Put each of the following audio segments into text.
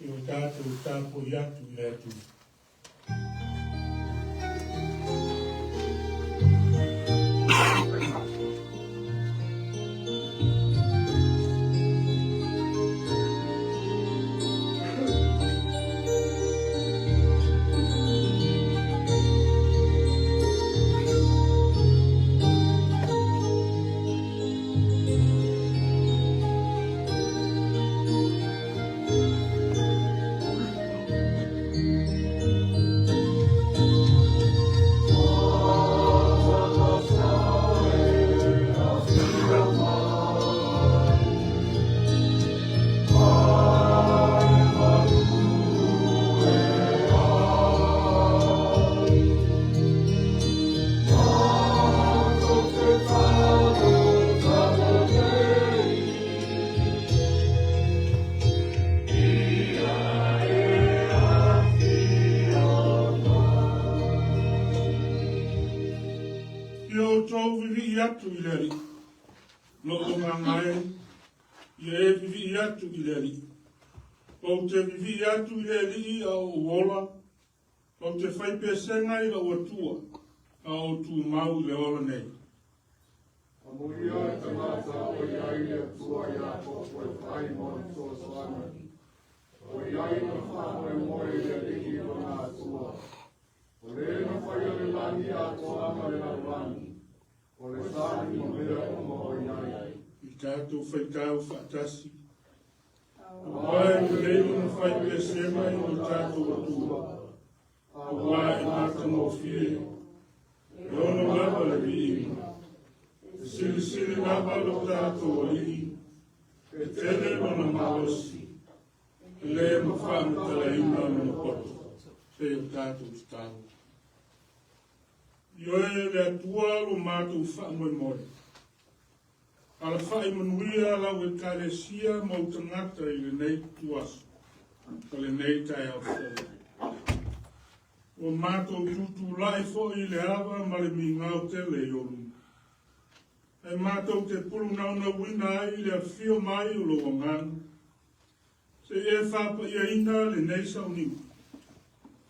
I o tatou tapuai atu i le Atua. Ia outou vivii atu i le Alii, loo agaga e, ia e vivii atu i le Alii. Ou te vivii atu i le Alii a o ou ola, ou te fai pesega i lou Atua a o ou tumau i le ola nei. Amuia le tagata o i ai le Atua ia Iakopo e fai ma ona fesoasoani, o i ai lona faamoemoe i le Alii lona Atua. O le na faia le lagi atoa ma le lalolagi, o le sami ma mea uma o i ai. I tatou faitau faatasi, aua e lelei ona fai pesega i lo tatou Atua, aua e matagofie, e ono lava le viiga. E silisili lava lo tatou Alii, e tele lona malosi, e le ma faamatalaina lona poto, se o tatou tatalo. Ioe le Atua lo matou faamoemoe. Alafai manuia lau Ekalesia ma ou tagata i lenei tuaso, o lenei taeao fou. Ua matou tutulai foi i le ava ma le migao tele i ou luma. E matou te pulunaunauina ai le afio mai o lou Agaga, se i e faapaiaina lenei sauniga.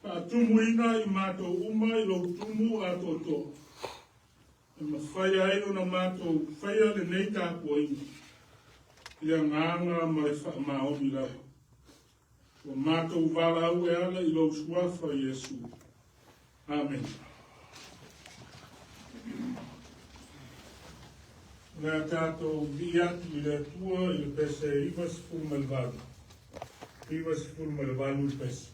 Faatumuina i matou uma i lou tumu atoatoa, e mafai ai ona matou faia lenei tapuaiga i le agaga ma le faamaoni lava. Ua matou valaau e ala i lou suafa Iesu. Amene. O le a tatou vivii atu i le Atua i le pese 98. 98 le pese.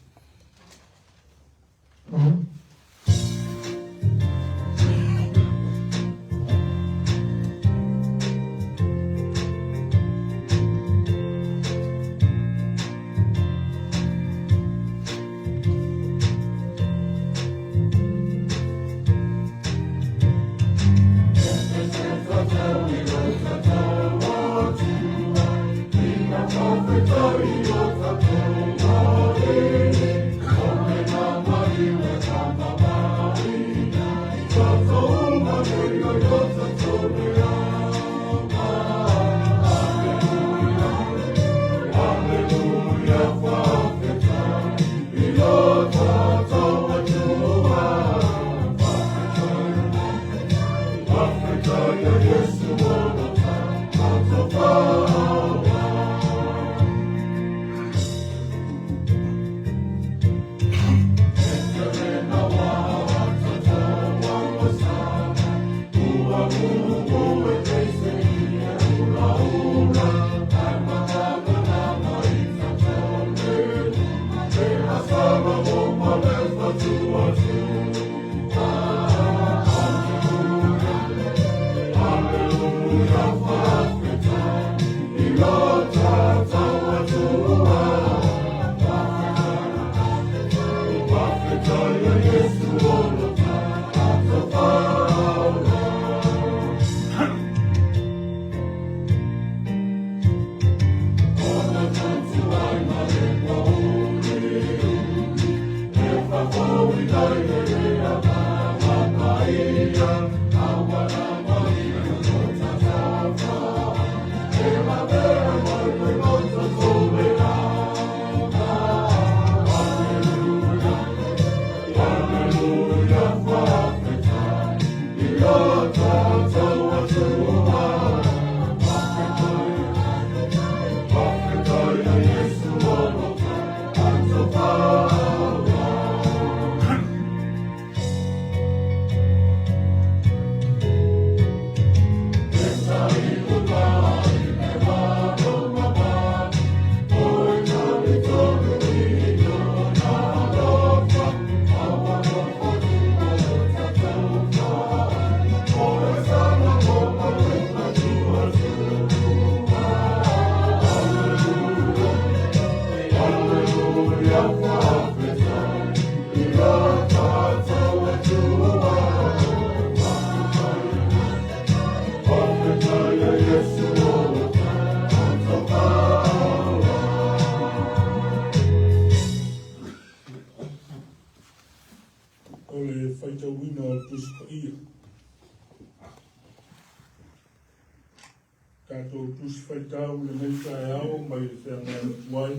Tatou Tusi Faitau i lenei taeao mai le feagaiga tuai,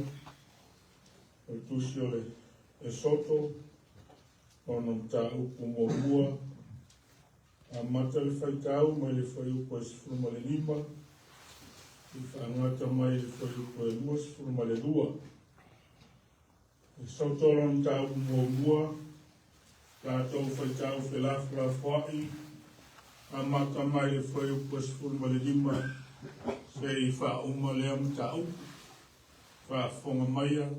o le Tusi o le Esoto, lona mataupu muamua, amata le faitau mai le fuaiupu e 15, i faagata mai le fuaiupu e 22. Esoto lona mataupu muamua, tatou faitau felafolafoai, amata mai le fuaiupu e 15, seia faauma lea mataupu. Faafofoga maia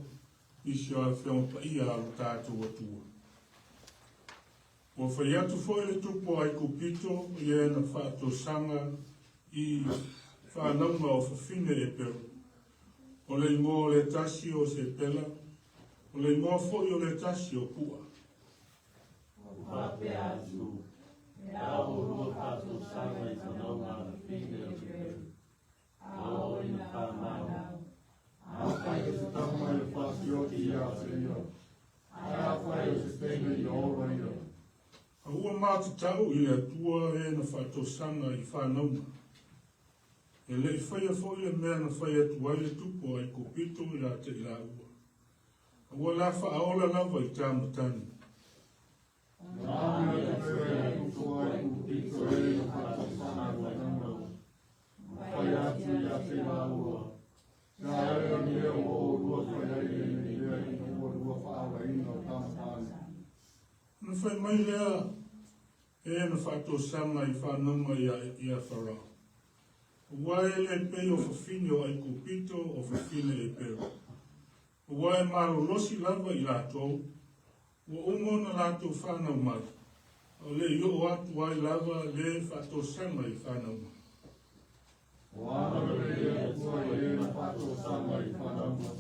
nisi o Afioga Paia a lo tatou Atua. Ua fai atu foi le tupu o Aikupito i e na faatosaga i whanauga o fafine Eperu. O le ingoa o le tasi o Sepela, o le ingoa foi o le tasi o Pua. Ua faapea atu, e a oulua faatosaga i fanauga a fafine o Eperu, a oo ina fanau. Afai o se tama ia fasioti ia te ia, ae afai o se teine ia ola ia. A ua matatau i le Atua e na faatosaga i whanauga. E le i faia foi le mea na fai atu ai le tupu o Aikupito i la te i la ua. A ua la whaaola lava i tāmatani. Na ame le pea e tupu o Aikupito e na faatosaga i fanauga. Ma fai atu ia te laua. Se a le mea ua oulua fai ai lenei mea ina ua lua faaolaina o tama tane. Na fai mai lea e na faatosaga i whanauga ia Farao. Ua e le pei o fafine o Aikupito o fafine Eperu. Ua e malolosi lava i latou, ua uma ona latou whanau mai. O le i oo atu ai lava le faatosaga i whanauga. Ua agalelei le Atua i e na faatosaga i fanauga.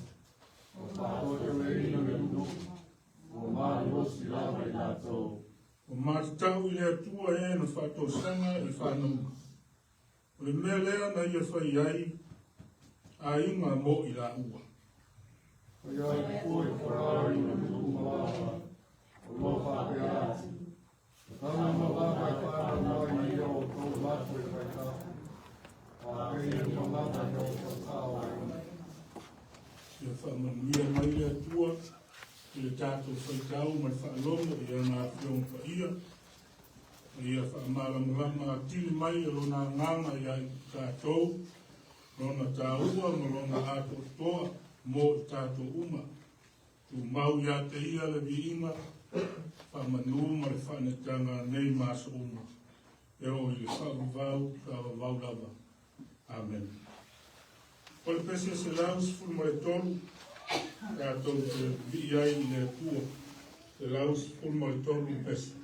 Ua faatoatoleina le nuu, ua malolosi lava i latou. Ua matatau i le Atua e na faatosaga i whanauga. O le mea lea na ia fai ai aiga mo i la ua. Fai atu foi Farao i lona tupu ma lava, o lo faapea atu. O tama lava e whanau mai ia o tou lako e faitafu. A pei ma lava e o whakao ai. Ia whaamanuia mai le Atua i le tatou faitau ma le faalogo i ana afioga paia. Ia faamalamalama atili mai e lona agaga ia i tatou, lona tāua ma lona atoatoa mo i tatou uma. Tumau ia te ia le viiga, faamanu ma le faanetaga nei ma aso uma. E oo i le faavavau, faavavau lava. Amen. O le pese 113, tatou te vii ai i le Atua. 113 pese.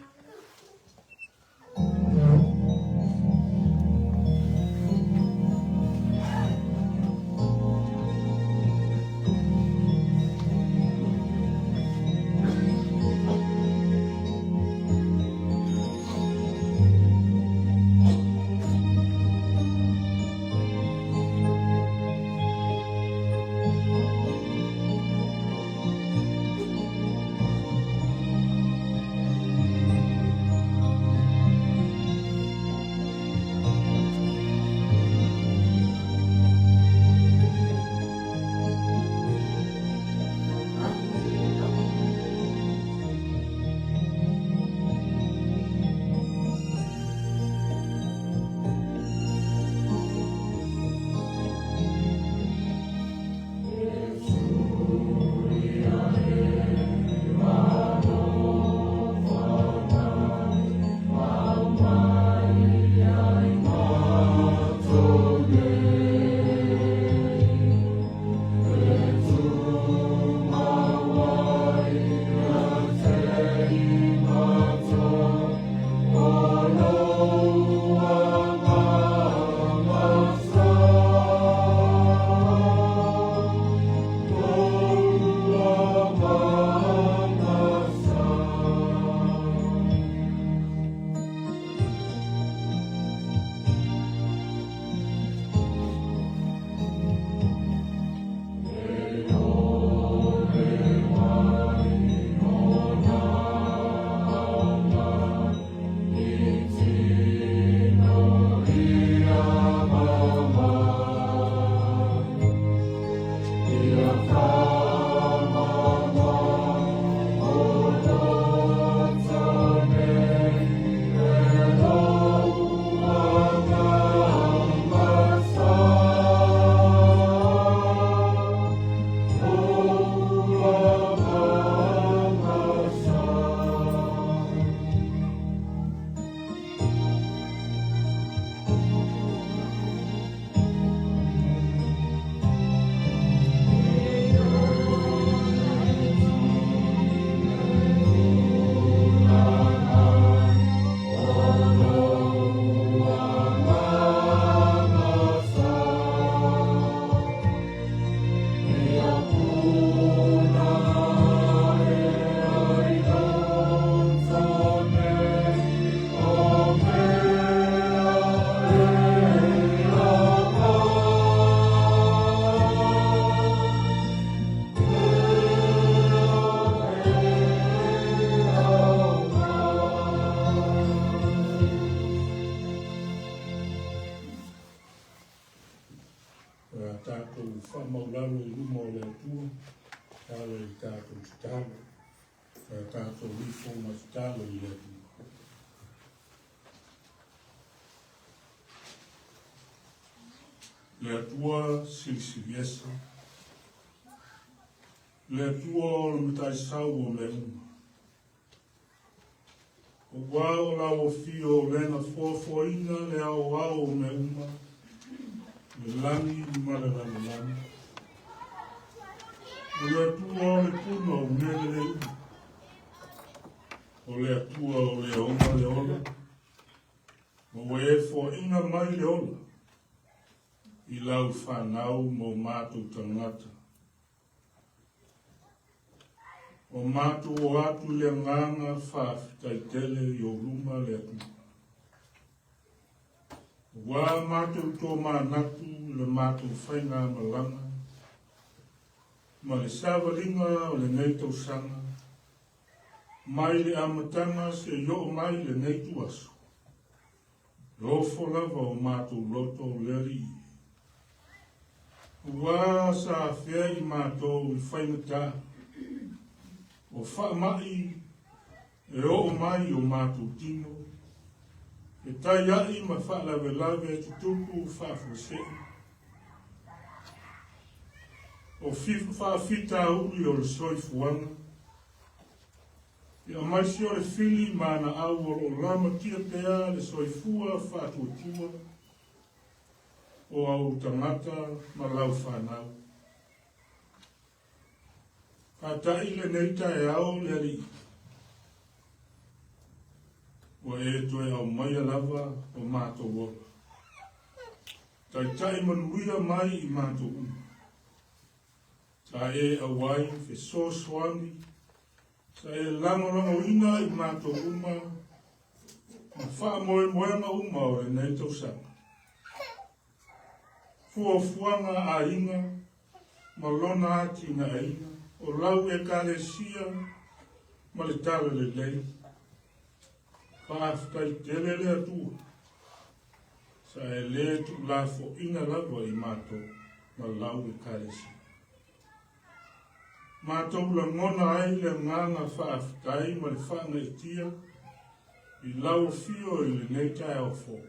Talo i tatou tatalo, sa tatou ifo ma tatalo i le Atua. Le Atua silisili ese, le Atua o le mataisau o mea uma. Aua o lau afio o le na foafoaina le aoao o mea uma, le lagi ma le lalolagi. O le Atua o le puna o mea lelei uma. O le Atua o le ona le ola, ma ua e foaina mai le ola i lau fanau ma o matou tagata. Ua matou o atu i le agaga faafetai tele i ou luma le Atua. Ua matou tomanatu i le matou faigamalaga ma le savaliga o lenei tausaga mai le amataga seia oo mai lenei ituaso. E ofo lava o matou loto le Alii. Ua sa afea i matou i faigata o faamai e oo mai i o matou tino, e taiai ma faalavelave tutupu faafuasei, o faafitauli o le soifuaga, Aemaise o le fili ma ana au o lo o lamatia pea le soifua faatuatua o au tagata ma lau fanau. Faata'i lenei taeao le Alii, ua e toe aumaia lava o matou ola. Taitai manuia mai i matou uma. Sa e auai fesoasoani, sa e lagolagoina i matou uma ma faamoemoega uma o lenei tausaga. Fuafuaga aiga ma lona atinaeina o lau Ekalesia ma le Talalelei. Faafetai tele le Atua, sa e lē tuulafoaina lava i matou ma lau Ekalesia. Matou lagona ai le agaga faafetai ma le faagaeetia i lau afio i lenei taeao fou.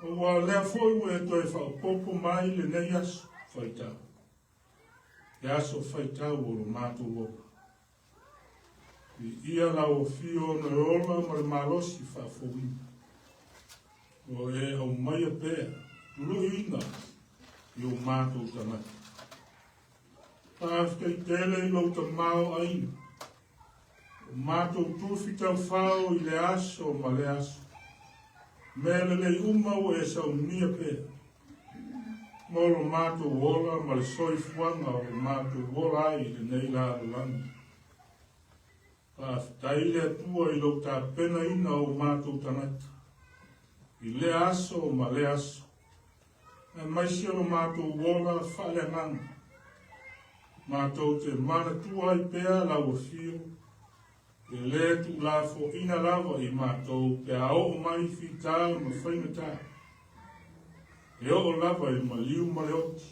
Aua o lea foi ua e toe faaopoopo mai lenei aso faitau, le aso faitau o lo matou ola. Viia lau afio ona e ola ma le malosi faafouina. Ua e aumaia pea tuluiina i o matou tagata. Faafetai tele i lou tamaoaiga. O matou tufi taufao i le aso ma le aso. Mea lelei uma ua e saunia pea. Mo lo matou ola ma le soifuaga o lo matou ola ai i lenei lalolagi. Faafetai le Atua i lou tapenaina o matou tagata i lea aso ma lea aso, aemaise o lo matou ola faaleagaga. Matou te manatua ai pea lau afio, e lē tuulafoaina lava i matou pe a oo mai fita ma faigata, e oo lava i le maliu ma le oti.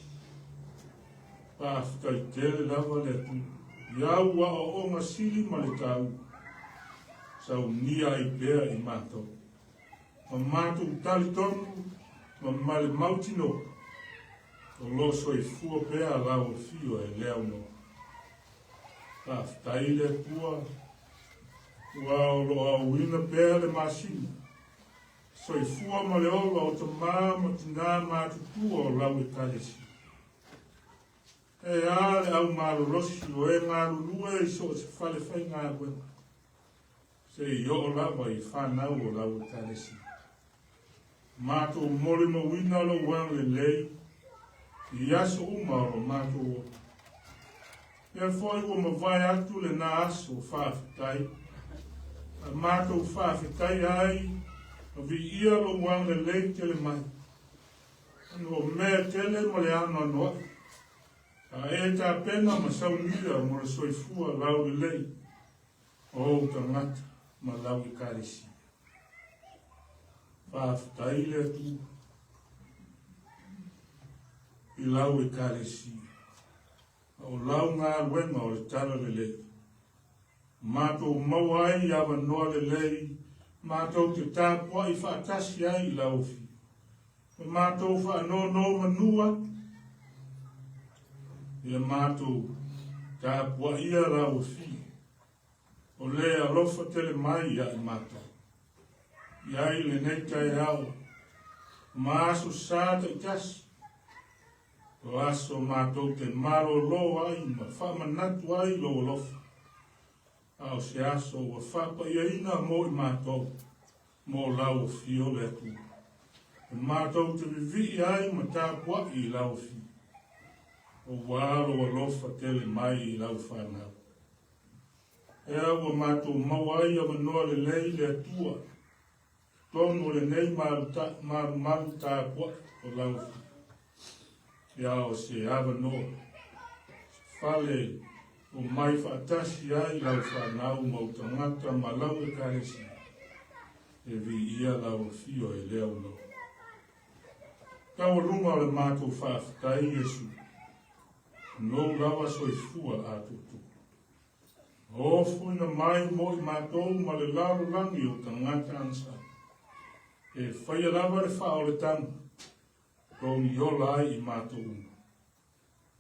Faafetai tele lava le Atua i au aoaoga sili ma le taua, saunia ai pea i matou, ma matou talitonu ma ma le mautinoa, o lo o soifua pea lau afio e le aunoa. Faafetai le Atua, ua o lo o aoina pea le masina, soifua ma le ola o tamā ma tinā matutua o lau Ekalesia. E a le au malolosi o e galulue i so o se fale faigaluega, se i oo lava i fanau o lau Ekalesia. Matou molimauina lou agalelei i aso uma o lo matou ola. Lea foi ua mavae atu lena aso faafetai, a matou faafetai ai ma viia lou agalelei tele mai. Ona o mea tele ma le anoanoai, sa e tapena ma saunia mo le soifua laulelei o ou tagata ma lau Ekalesia. Faafetai le Atua i lau Ekalesia. lau galuega o le Talalelei. Matou maua ai avanoa lelei matou te tapuai faatasi ai i lau Afio, ma matou faanonomanu atu, ia matou tapuaia lau Afio, o le alofa tele mai ia i matou. I ai lenei taeao ma aso sa taitasi, O aso matou te malolo ai ma faamanatu ai lou alofa, a o se aso ua faapaiaina mo i matou, mo lau afio le Atua. E matou te vivii ai ma tapuai i lau afio, aua lou alofa tele mai i lau fanau. Ea ua matou maua ai avanoa lelei le Atua, Tonu o lenei malumalu tapuai o lau ia o se avanoa, se fale o mai faatasi ai lau fanau ma ou tagata ma lau Ekalesia, e viia lau afio e lea uloa. Taualuga o le matou faafetai Iesu, lou lava soifua atoatoa. Ofoina mai mo i matou ma le lalolagi o tagata agasala, e faia lava le faaoletaga, togi ola ai i matou uma.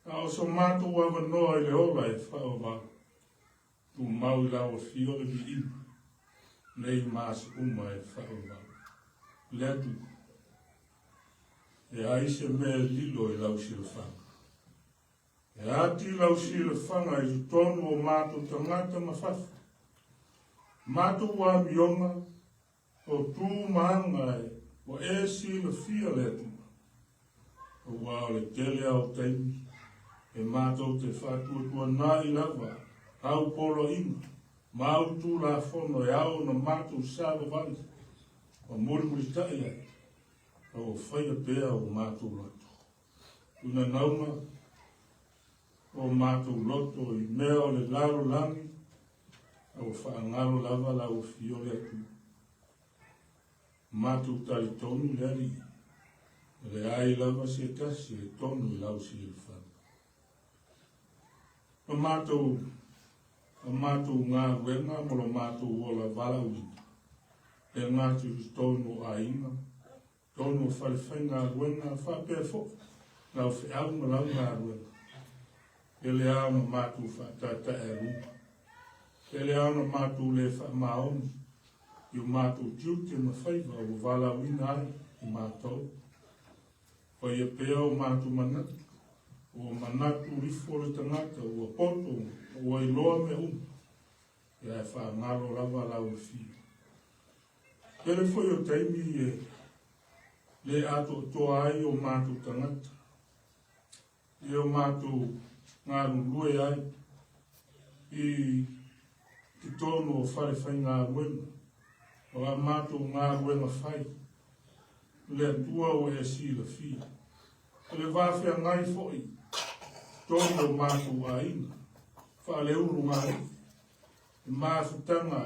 A o so matou avanoa i le ola e faavavau, tumau i lau afio le viiga, nei ma aso uma e faavavau. Le Atua, e ai se mea e lilo i lau silafaga. E ati lau silafaga i totonu o matou tagata ma fafo, matou amioga, o tu ma aga e ua e silafia le Atua. Aua o le tele lava o taimi e matou te faatuatuanai lava au poloaiga ma au tulafono e ao ona matou savavali ma mulimulitai ai, a ua faia pea o matou loto. Tunanauga o matou loto i mea o le lalolagi, a ua faagalo lava lau afio le Atua. Matou talitonu le Alii, e leai lava se tasi e tonu i lau silafaga. O matou, a matou galuega ma lo matou ola valaauina, e gata i totonu o aiga, Tonu o fale faigaluega faapea foi lau feau ma lau galuega. Tele lava ona matou faataetae aluga. Tele lava ona matou le faamaoni i o matou tiute ma faiva ua valaauina ai i matou. Faia pea o matou manatu, ua manatu ifo le tagata ua poto ma ua iloa mea uma, ia ae faagalo lava lau afio. Tele foi o taimi e le atoatoa ai o matou tagata i o matou galulue ai i totonu o fale faigaluega o a matou galuega fai, le Atua ua e silafia. O le va feagai foi i totonu o matou aiga, faaleulugalii, i mafutaga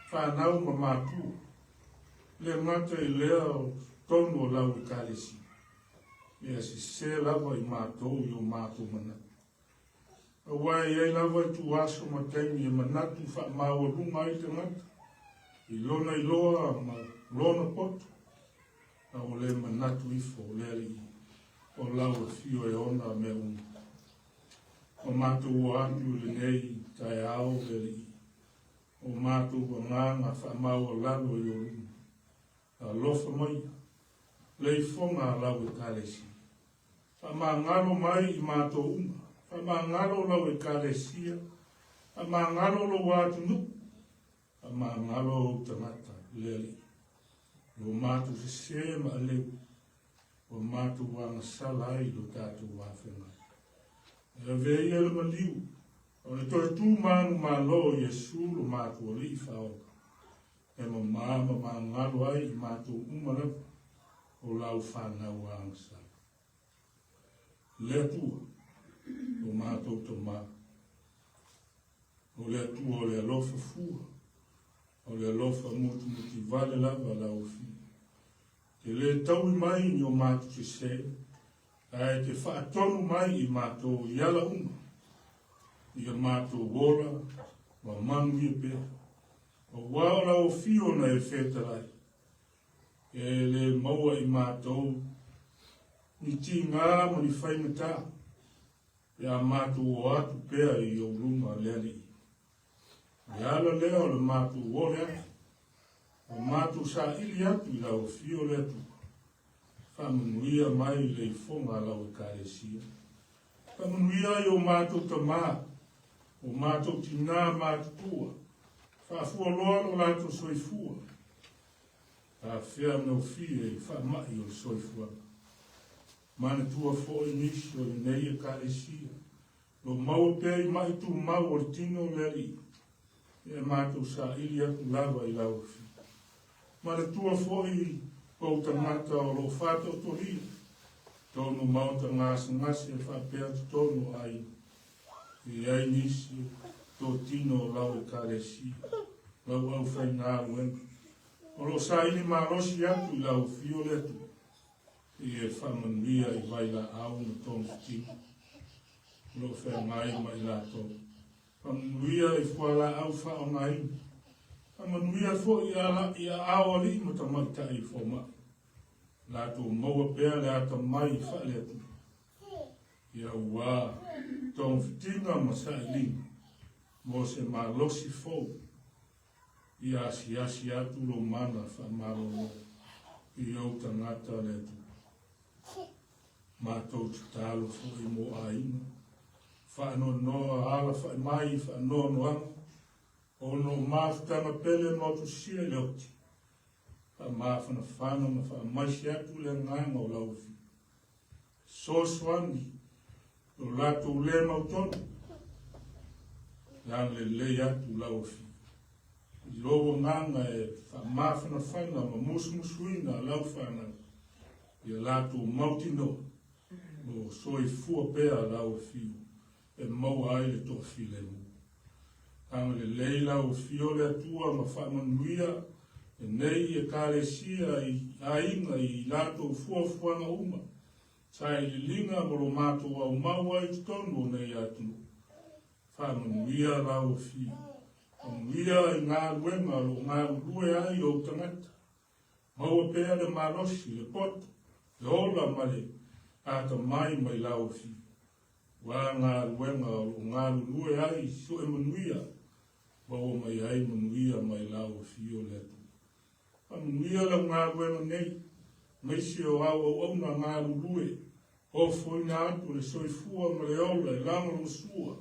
fanau ma matua, le gata i lea o totonu o lau Ekalesia, ia sese lava i matou i o matou manatu. Aua e i ai lava ituaso ma taimi e manatu faamaualuga ai tagata i lona iloa ma lona poto, a ua le manatu ifo le Alii o lau afio e ona mea uma. O matou o atu i lenei taeao le Alii, o matou agaga faamaualalo i ou luma. Alofa maia, le ifoga a lau Ekalesia. Faamagalo mai i matou uma, faamagalo lau Ekalesia, faamagalo lou atunuu, faamagalo ou tagata, le Alii. I o matou sese ma aleu, ua matou agasala ai lo tatou afeagai. E avea ia le maliu, o le toe tu manumalo o Iesu lo matou Alii Faaola, e mamā ma magalo ai i matou uma lava o lau fanau agasala. Le Atua, lo matou Tama, o le Atua o le alofa fua, O le alofa mutumutivale lava lau Afioga. Te le taui mai ni o matou sese, ae te faatonu mai i matou i ala uma. Ia matou ola ma manuia pea. Aua o lau afio na e fetalai, e le maua i matou ni tiga ma ni faigata, pe a matou o atu pea i ou luma le Alii. O le ala lea o le matou ole atu, ma matou saili atu i lau afio le Atua. Faamanuia mai le ifoga a lau Ekalesia. Faamanuia i o matou tama, o matou tinā matutua, faafualoa lo latou soifua, afea gofie i faamai o le soifuaga. Manatua foi nisi o lenei Ekalesia, lo maua pea i mai tumau o le tino o le Alii, e matou saili atu lava i lau afio. Manatua foi ou tagata o lo o faataotolia, tonu maota gasegase faapea totonu o aiga. E i ai nisi totino o lau Ekalesia, lau aufaigaluega, o lo o saili malosi atu i lau afio le Atua, i e faamanuia i vailaau ma togafitiga o lo o feagai ma i latou. Faamanuia i fualaau faaaogaina. Faamanuia foi i aao alii ma tamaitai fomai, latou maua pea le atamai faale-Atua, ia ua togafitiga ma sailiga mo se malosi fou, ia asiasi atu lou mana faamalolo i ou tagata le Atua. Matou tatalo foi mo aiga, faanoanoa alafai mai i faanoanoaga, ona o mafutaga pele ma otusia i le oti, faamafanafana ma faamaise atu le agaga o lau afio. Fesoasoani lo latou le mautonu, le agalelei atu lau afio. I lou agaga e faamafanafana ma musumusuina lau fanau, ia latou mautinoa, lo soifua pea lau afio e maua ai le toafilemu. Agalelei lau afio le Atua ma faamanuia lenei Ekalesia i aiga i latou fuafuaga uma, sailiiliga mo lo matou aumau ai i totonu o nei atunuu. Faamanuia lau afio, manuia i galuega o lo o galulue ai ou tagata. Maua pea le malosi, le poto, le ola ma le atamai mai lau afio. Ua galuega o lo o galulue ai sue manuia, maua mai ai manuia mai lau afio le Atua. Faamanuia lau galuega nei, aemaise o au auauna galulue, ofoina atu le soifua ma le ola i lagolamasua,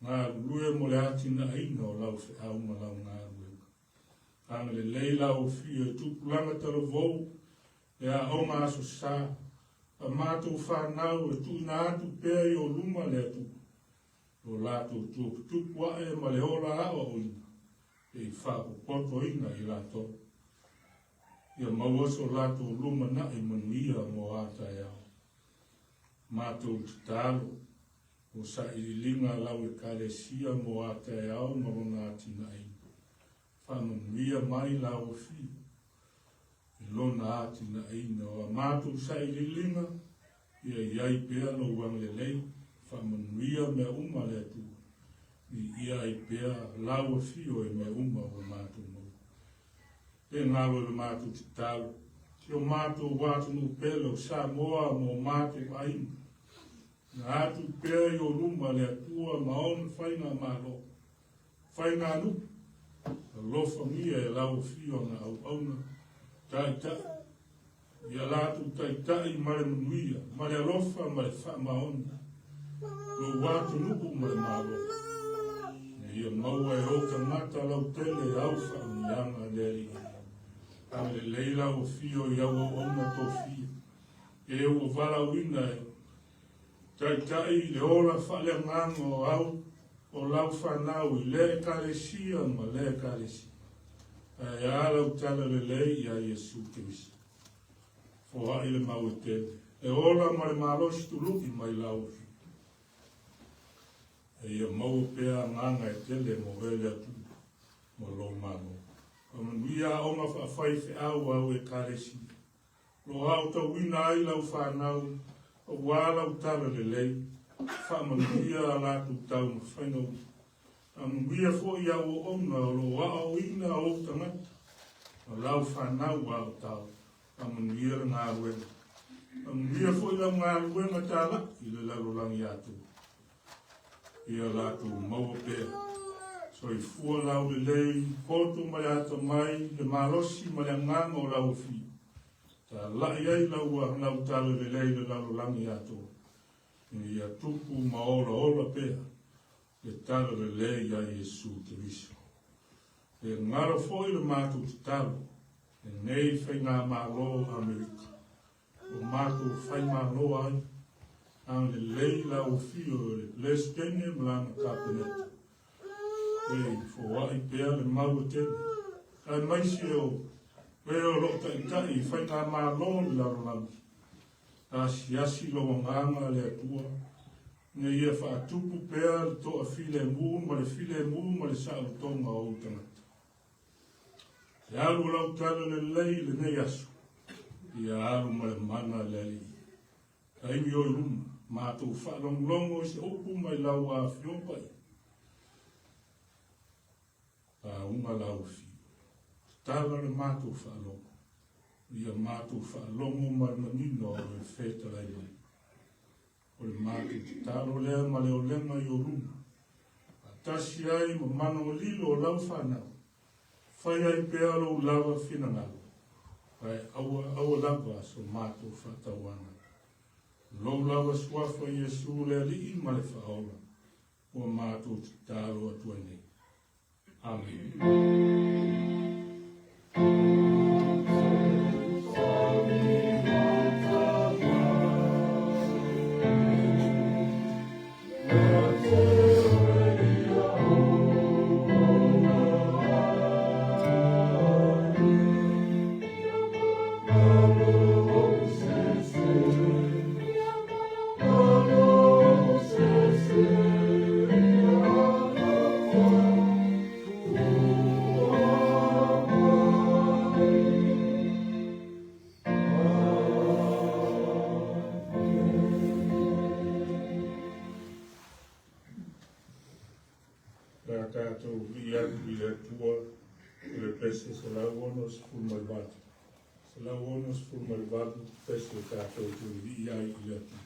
galulue mo le atinaeina o lau feau ma lau galuega. Agalelei lau afio i tupulaga talavou, le aoga aso sa, a matou fanau e tuuina atu pea i o luma le Atua, lo latou tuputupu ae ma le ola aoaoina, e i faapopotoina i latou. Ia maua so latou lumanai manuia mo a taeao. Matou tatalo, o sailiiliga a lau Ekalesia mo a taeao ma lona atinaeina. Faamanuia mai lau afio i lona atinaeina o a matou sailiiliga, ia i ai pea lou agalelei, faamanuia mea uma a le Atua, viia ai pea lau afio i mea uma ua matou maua. E galo i le matou tatalo, si o matou atunuu pele o Samoa ma o matou aiga, na atu pea i o luma le Atua ma ona faigamalo, faiganuu, alofagia e lau afio na auauna, taitai, ia latou taitai ma le manuia, ma le alofa ma le faamaoni, lou atunuu ma le Malo. Ina ia maua e ou tagata lautele au faamanuiaga le Alii. Agalelei lau afio i au auauna tofia, e ua valaauina e taitai i le ola faaleagaga o au o lau fanau i lea Ekalesia ma lea Ekalesia. Ae a lau tala lelei ia Iesu Keriso. Foai le mau e tele, le ola ma le malosi tului mai lau afio. E ia maua pea agaga e tele mo oe le Atua ma lou Malo. Faamanuia aoga faafaifeau au Ekalesia. Lo aotauina ai lau fanau, aua lau tala lelei. Faamanuia a latou taumafaiga uma. Faamanuia foi i au auauna o lo o aoaoina ou tagata ma lau fanau aotao. Faamanuia le galuega. Faamanuia foi lau galuega talai i le lalolagi atoa. Ia latou maua pea. Soifua laulelei, poto ma le atamai, le malosi ma le agaga o lau afio. Talai ai lau, lau talalelei i le lalolagi atoa. Ina ia tupu ma olaola pea le talalelei ia Iesu Keriso. E galo foi le matou tatalo lenei faigamalo o Amerika, ua matou faimalo ai, agalelei lau afio i le Peresetene ma lana Kapeneta, e foai pea le mau e tele, aemaise o e o lo o taitai i faigamalo o le lalolagi. Asiasi lou agaga le Atua, ina ia faatupu pea le toafilemu ma le filemu ma le saolotoga o ou tagata. Le alu o lau tala lelei i lenei aso, ia alu ma le mana le Alii. Taimi o i luma, matou faalogologo i se upu mai lau afioga paia. Lauga lau afio. Tatala le matou faalogo. Ia matou faalogo ma le manino o le fetalai mai. O le matou tatalo lea ma le olega i ou luma. Faatasi ai ma manaolilo o lau fanau. Fai ai pea lou lava finagalo, ae aua aua lava so matou faatauaga. Lou lava suafa Iesu le Alii ma le Faaola, ua matou tatalo atu ai nei. Amene. Le a tatou vii atu i le Atua i le pese 168. 168 pese tatou te vii ai i le Atua.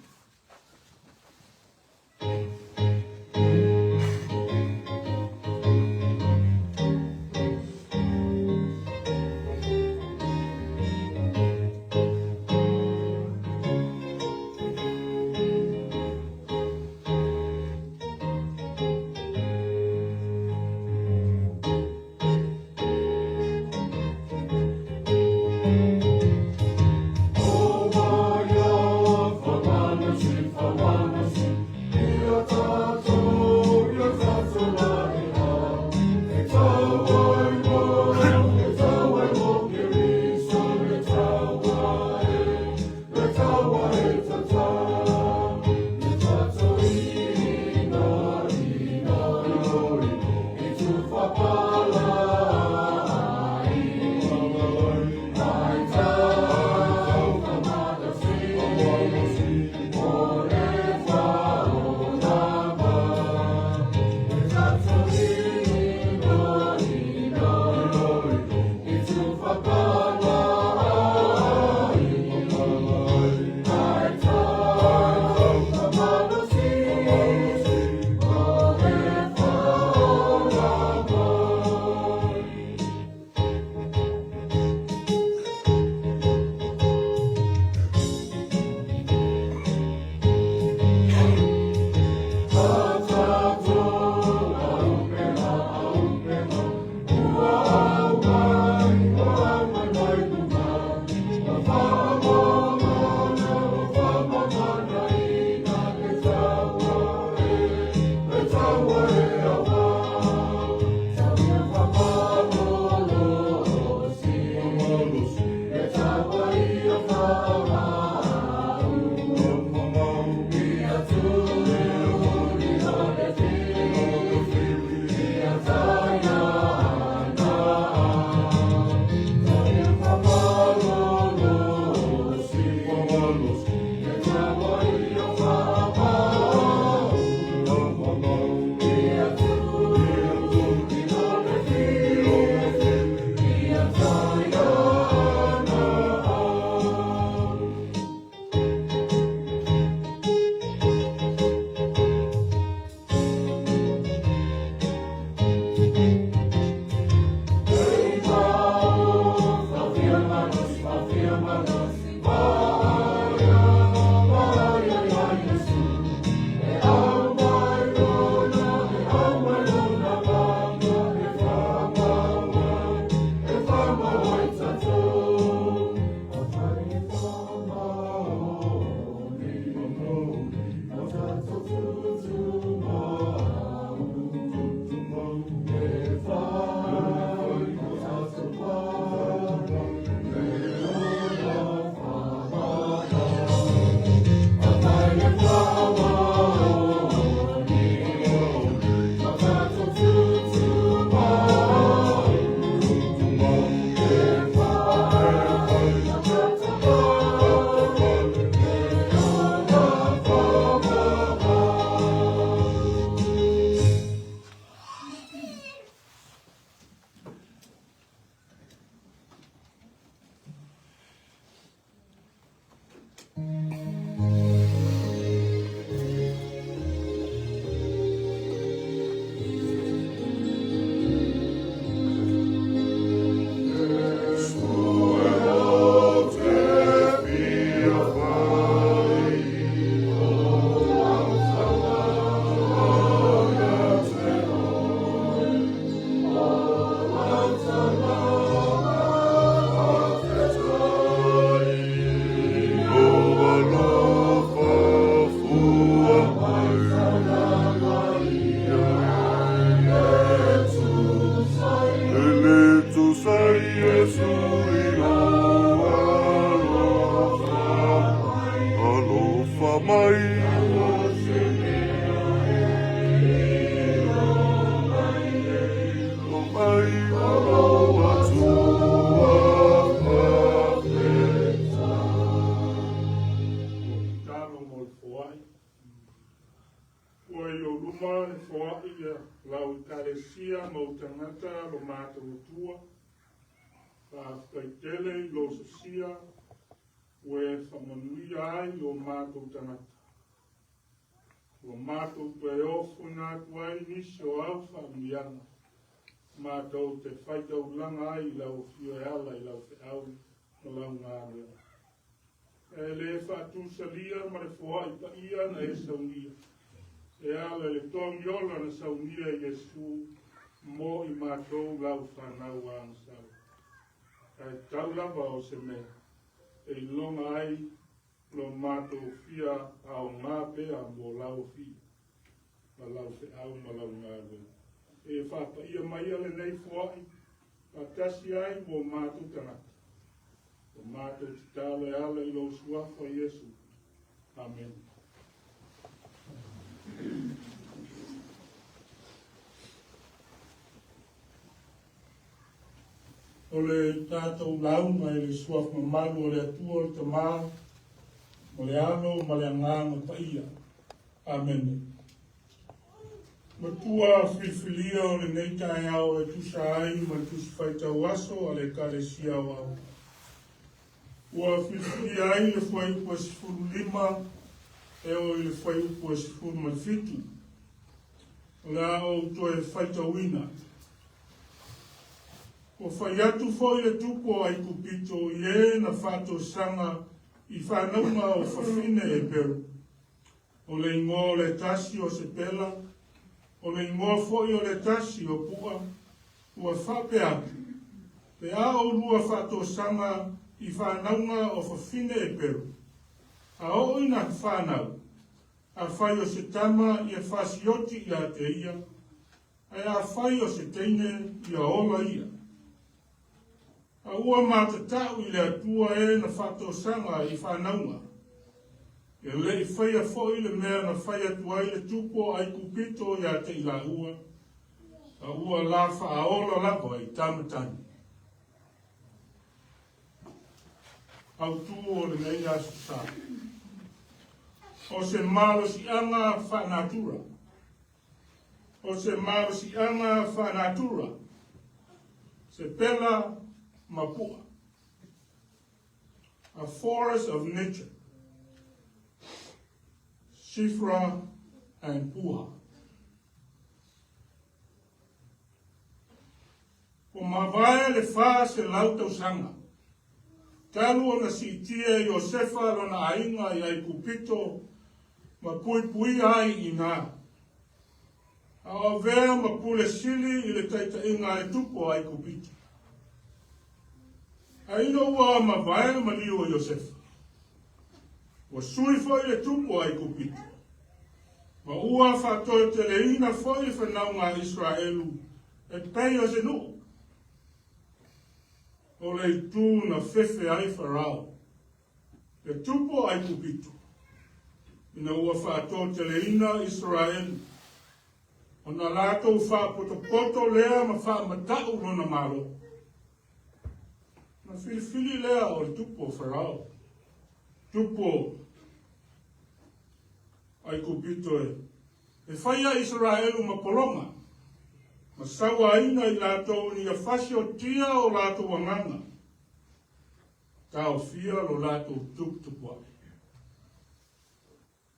luma le foai a lau Ekalesia ma ou tagata lo matou Atua. Faafetai tele i lou sosia ua e faamanuia ai i o matou tagata. Ua matou toe ofoina atu ai nisi o au faamanuiaga matou te faitaulaga ai i lau afio e ala i lau feau ma lau galuega. E le faatusalia ma le foai paia na e saunia, e ala i le togi ola na saunia e Iesu mo i matou lau fanau agasala. Ae tau lava o se mea e iloga ai lo matou fia aoga pea mo lau afio ma lau feau ma lau galuega. E faapaia maia lenei foai faatasi ai mo matou tagata. O matou tatalo e ala i lou suafa Iesu. Amene. O le tatou lauga i le suafa mamalu o le Atua o le Tama, o le Alo ma le Agaga Paia. Amene. Matua filifilia o lenei taeao e tusa ai ma le Tusi Faitau Aso a le Ekalesia Aoao. Ua filifilia ai le fuaiupu e 15 e oo i le fuaiupu e 17. O le a ou toe faitauina. Ua fai atu foi le tupu o Aikupito i e na faatosaga i fanauga o fafine Heperu. O le igoa o le tasi o Sepela, o le igoa foi o le tasi o Pua, ua faapea atu, Pe a oulua faatosaga i fanauga o fafine Eperu, a oo ina fanau, afai o se tama ia fasioti ia te ia, ae afai o se teine ia ola ia. A ua matatau i le Atua e na faatosaga i fanauga. E le i faia foi le mea na fai atu ai le tupu o Aikupito ia te i laua, a ua la faaola lava i tama tane. Autu o lenei Aso Sa. O se malosiaga faanatura. O se malosiaga faanatura, Sepela ma Pua. A force of nature, Shifra and Pua. Ua mavae le 400 tausaga talu ona siitia e Iosefa lona aiga i Aikupito ma puipuia ai i ina, a o avea ma pule sili i le taitaiga a le tupu o Aikupito. A ina ua mavae le maliu o Iosefa, ua sui foi le tupu o Aikupito, ma ua faatoeteleina foi le fanauga a Iseraelu e pei o se nuu. O le itu na fefe ai Farao, le tupu o Aikupito, ina ua faatoteleina Iseraelu, ona latou faapotopoto lea ma faamatau lona malo. Na filifili lea o le tupu o Farao, tupu o Aikupito e faia Iseraelu ma pologa, ma sauaina i latou ina ia fasiotia o latou agaga, taofia lo latou tuputupuae.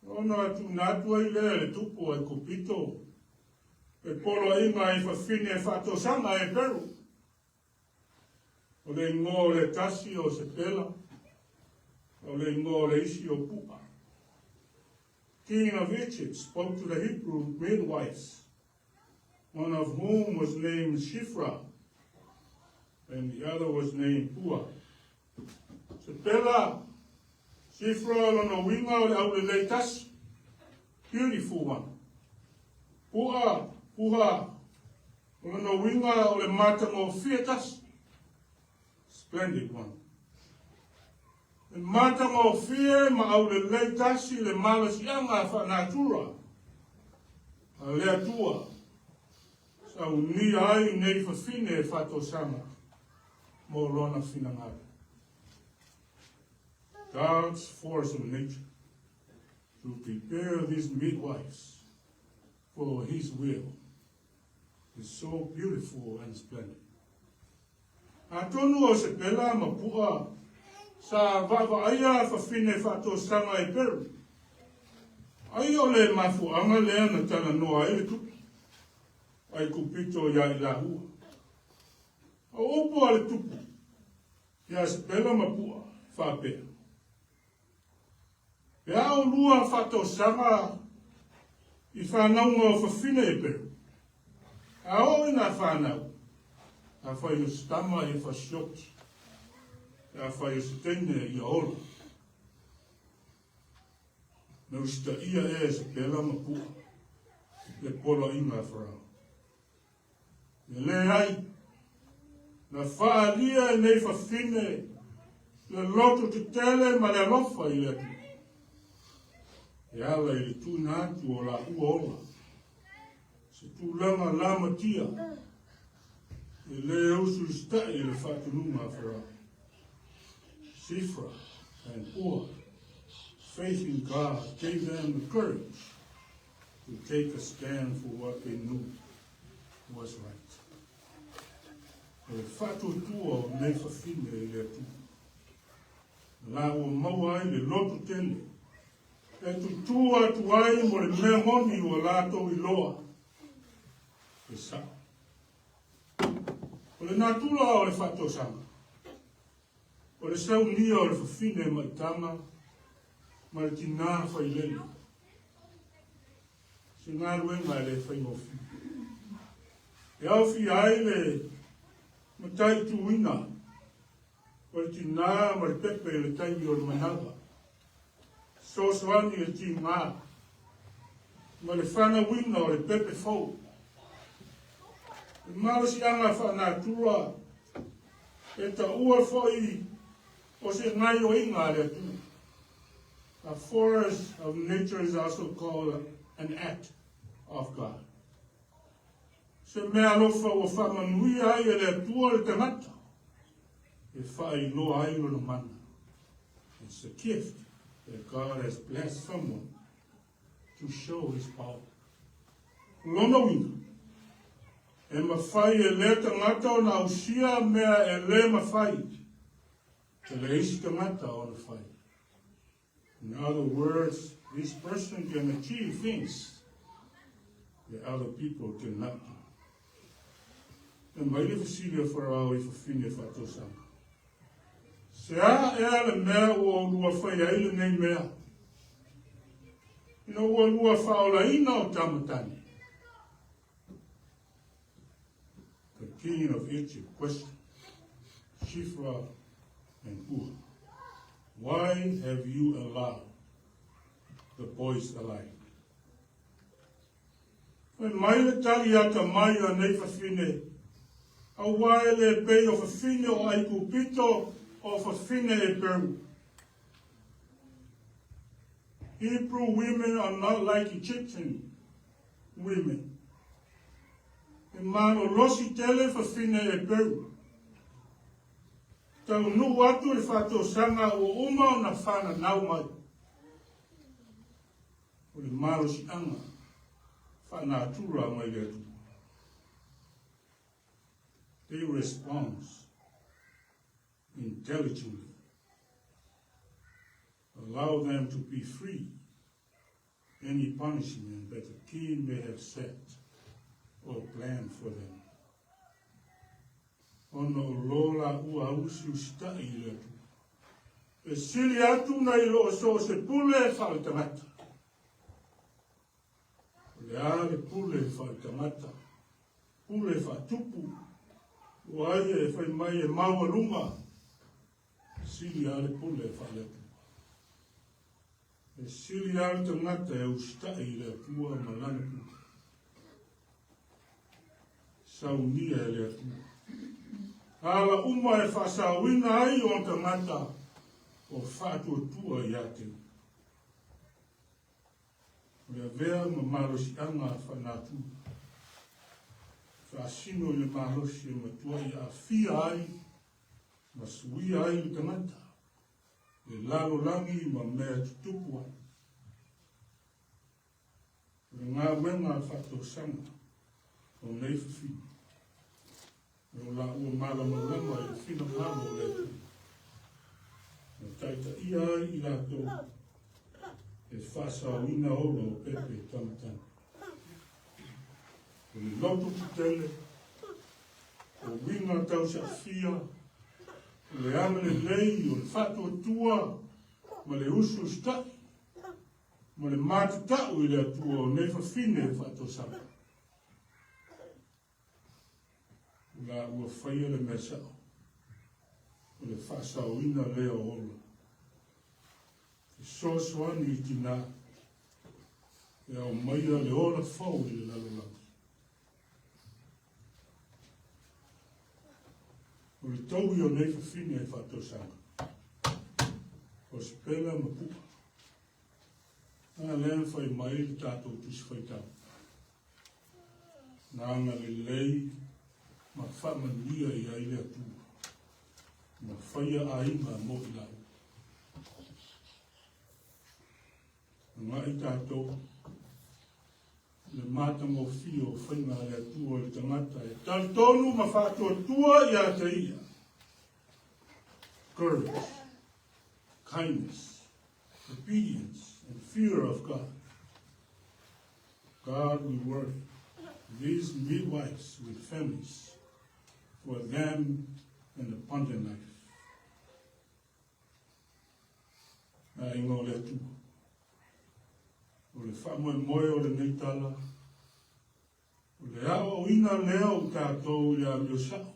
Ona tuuina atu ai lea e le tupu o Aikupito le poloaiga i fafine faatosaga Heperu. O le igoa o le tasi o Sepela, o le igoa o le isi o Pua. King of Egypt spoke to the Hebrew midwives, one of whom was named Shiphrah, and the other was named Puah. Sepela, Shiphrah lona uiga o le aulelei tasi, beautiful one. Pua, Puha, o lona uiga o le matagofie tasi, splendid one. E matagofie ma aulelei tasi le malosiaga faanatura a le Atua saunia ai nei fafine e faatosaga mo lona finagalo. God's force of nature to prepare these midwives. For his will is so beautiful and splendid. Atonu o Sepela ma Pua sa vaavaaia fafine faatosaga e Peru. Ai o le mafuaaga lea na talanoa ai le tupu Aikupito iā i laua. O upu a le tupu iā Sepela ma Pua faapea. Pe a oulua faatosaga i fanauga o fafine e Peru, a oo ina fanau, afai o se tama ia fasioti, afai o se teine ia ola. Na usitaia ea e Sepela ma Pua le poloaiga a Farao. E leai, na faaalia e nei fafine le loto tetele ma le alofa i le Atua, e ala i le tuuina atu o laua ola, se tulaga lamatia e lē usuusita'i i le faatonuga a Farao. Sifra and Pua, faith in God gave them the courage to take a stand for what they knew was right. O le faatuatua o nei fafine i le Atua. La ua maua ai le loto tele e tutū atu ai mo le mea moni ua latou iloa e sa'o. O le natura o le faatosaga, o le saunia o le fafine maitaga ma le tinā failele. Se galuega e le faigofie. E aofia ai le mataituina o le tinā ma le pepe i le taimi o le manava, fesoasoani i le tigā ma le fanauina o le pepe fou. Le malosiaga faanatura e taua foi o se gaioiga a le Atua. A force of nature is also called an act of God. Se mea alofa ua faamanuia ai e le Atua le tagata e faailoa ai lona mana. It's a gift that God has blessed someone to show his power. Lona uiga, e mafai e lea tagata ona ausia mea e lē mafai e le isi tagata ona fai. In other words, this person can achieve things that other people cannot do. E mai le fesili a Farao i fafine faatosaga. Se a ea le mea ua oulua fai ai lenei mea? Ina ua lua faaolaina o tama tane. The king of Egypt questioned Shifra and Puah, Why have you allowed the boys alive? Fai mai le tali atamai a nei fafine, auā e le pei o fafine o Aikupito o fafine Heperu. Hebrew women are not like Egyptian women. E malolosi tele fafine Heperu. Taunuu atu le faatosaga ua uma ona fananau mai. O le malosiaga faanatura mai le Atua. They respond intelligently. Allow them to be free any punishment that the king may have set or planned for them. Ona o lo laua usiusita'i i le Atua. E sili atu nai lo o so o se pule faaletagata. O le a le pule faaletagata, pule faatupu, ua ai e fai mai e maualuga, sili a le pule faale-Atua. E sili a le tagata e usita'i i le Atua ma lana pule. Saunia e le Atua. Ala uma e faasaoina ai ona tagata o faatuatua ia te Ia. O le avea ma malosiaga faanatura. Faasino i le malosi e matuai aafia ai ma suia ai le tagata, le lalolagi ma mea tutupu ai. O le galuega a le faatausaga o nei fafine, o laua malamalama i le finagalo o le Atua, na taitaia ai i latou e faasaoina ola o pepe tamatama. O le loto tetele, o uiga tausaafia, o le agalelei, o le faatuatua ma le usiusitai, ma le matatau i le Atua o nei fafine faatausaga. O la ua faia le mea sao, o le faasaoina lea o ola. Fesoasoani i tinā e aumaia le ola fou i le lalolagi. O le taui o nei fafine e faatausaga, o Sipela ma Pu'a. A lea na fai mai le tatou tusi faitau. Na agalelei ma faamanuia i ai le Atua, ma faia aiga mo i laua. Agai tatou le matagofie o faiga a le Atua i le tagata e talitonu ma faatuatua ia te ia. Courage, kindness, obedience, and fear of God. God reward these midwives with families for them and abundant life. Na aiga o le Atua. O le faamoemoe o lenei tala, o le aoaoina lea o tatou i le amio sao,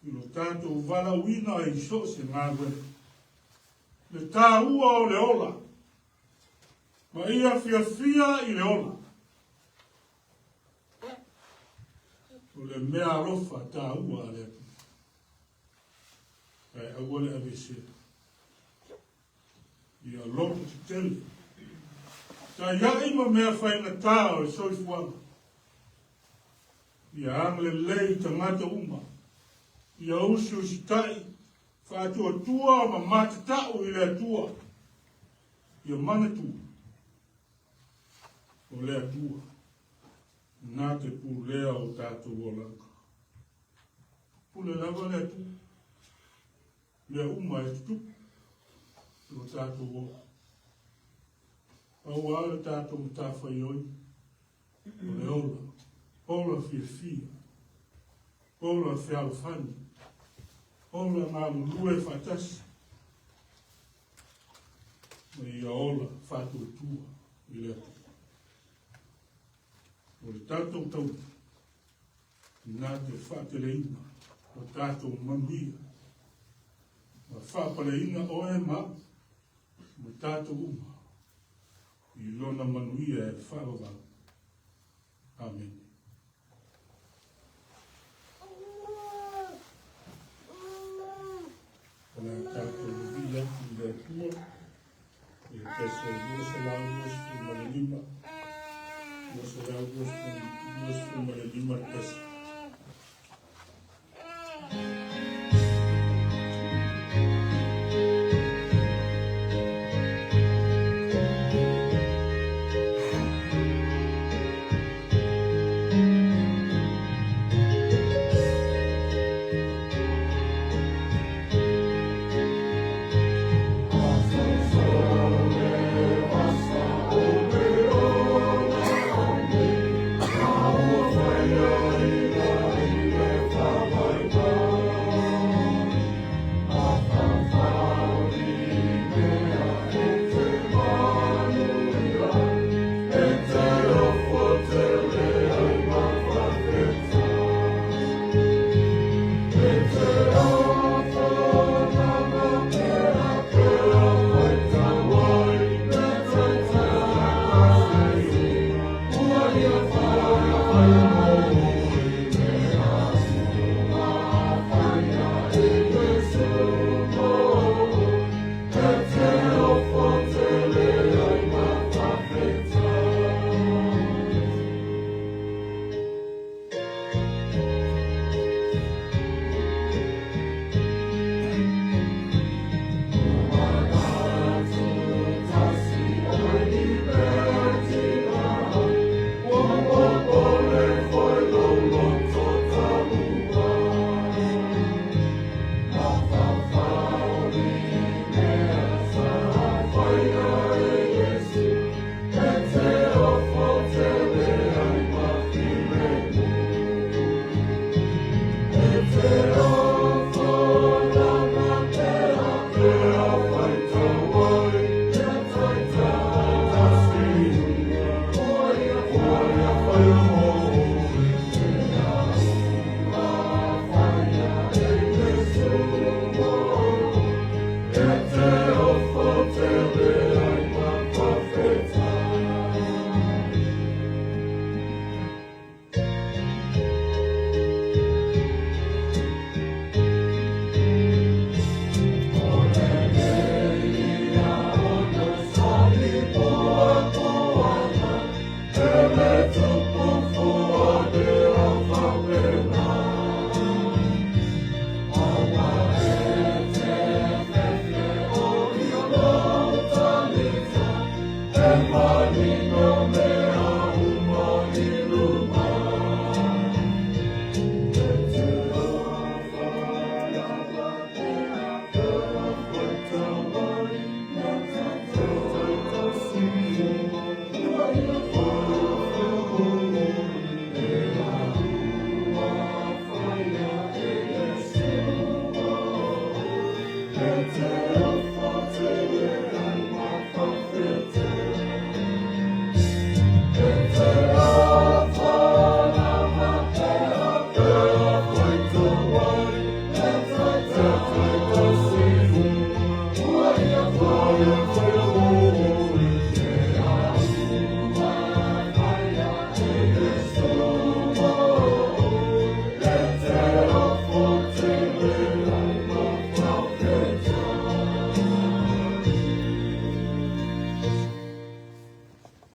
i lo tatou valaauina i so o se galuega. Le taua o le ola, ma ia fiafia i le ola. O le mea alofa taua a le Atua. Ae aua le aveesea. Ia loto tetele. Taiai ma mea faigata o le soifuaga. Ia agalelei i tagata uma. Ia usiusitai, faatuatua ma matatau i le Atua. Ia manatua, o le Atua na te pulea o tatou olaga. Pule lava le Atua. Mea uma e tutupu i lo tatou ola. Pau lava le tatou matafaioi o le ola, ola fiafia, ola fealofani, ola galulue faatasi, ma ia ola faatuatua i le Atua. O le tatou taua na te faateleina o tatou manuia ma faapaleina oe ma ma tatou uma i lona manuia e faavavau. Amene. O le a tatou vivii atu i le Atua i le pese 225, 225 le pese.